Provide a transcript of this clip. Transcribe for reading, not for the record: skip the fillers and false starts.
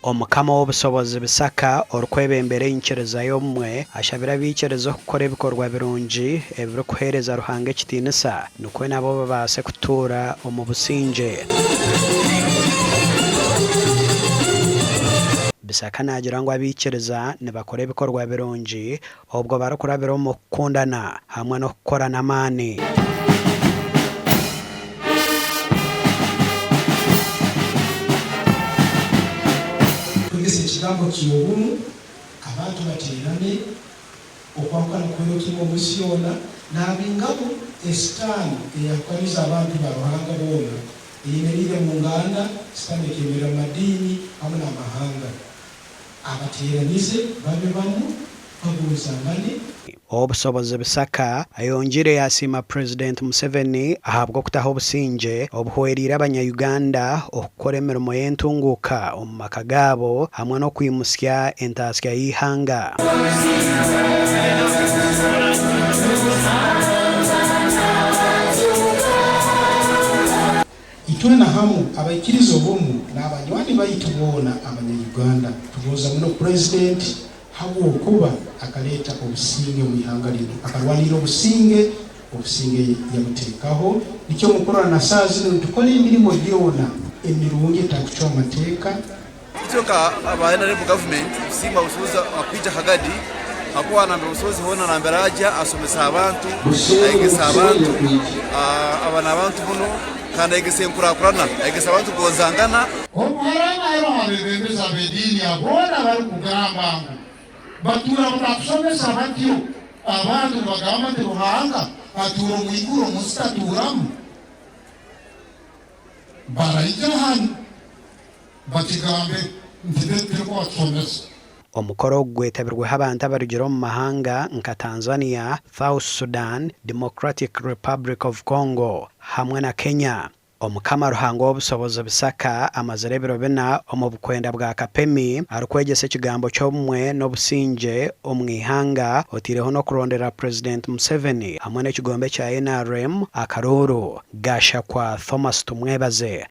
Omukama ow'obusobozi Bisaka orikwebembera enyikiriza y'obumwe ashabire abaikiriza okukora ebikorwa birungi ebirikuheereza Ruhanga ekitiinisa nikwo nabo babaase kutuura omu busingye. Bisaka naagira ngu abaikiriza nibakora ebikorwa birungi obwo barikurabira omu kukundana hamwe n'okukora n'amaani. Kwegesa ekigambo ky'obumu, abantu bateerane, okwahukana kuhwere kimwe omu nsi yoona, naabingamu esitaani eyahukaniize abantu ba Ruhanga boona, eyemereire mu nganda, sitaani ekeemerera mu madiini hamu n'amahanga. Abateeranize babe bamu, bagonzangane. Ow'obushobozi Bisaka ayongyeire yaasiima Purezidenti Museveni ahabw'okutaho obusingye obuhwereire abanya Uganda okukora emirimo y'entunguuka omu maka gaabo hamwe n'okwimutsya entaasya y'eihanga. Itwena hamu abaikiriza obumu n'abanywani baitu boona abanya Uganda tugonza muno Purezidenti habwokuba akaleeta obusinge omu ihanga linu. Akarwanirra obusinge, obusinge yabuteekaho. Nikyo mukurora na saaha zinu nitukora emirimo yoona emirungi etakucwa amateeka. Itwe nka aba NRM gavumenti nitusiima Busobozi akwija Kagadi ahakuba nambere Busobozi hoona nambere agya asomesa abantu, ayegesa abantu, aba n'abantu muno kandi ayegesa enkurakurana, ayegesa abantu kugonzangana. Obu haraaba haroho abeebembezi ab'ediini boona abarukugamba ngu batuura batakusomesa batyo abantu nibagamba nti Ruhanga atuura omu iguru omu nsi tatuuramu, baraija hanu bakigambe nti beitu tirikubatusomesa. Omukoro ogu gwetabirweho abantu abarugire omu mahanga nka Tanzania, South Sudan, Democratic Republic of Congo hamwe na Kenya. Omukama Ruhanga ow'obusobozi Bisaka amazire ebiro bina omu bukwenda bwa Kapemi arikwegyesa ekigambo ky'obumwe n'obusingye omu ihanga oteireho n'okurondera Purezidenti Museveni hamwe n'ekigombe kya nrm akaruuru. Gashakwa Thomas Tumwebaze.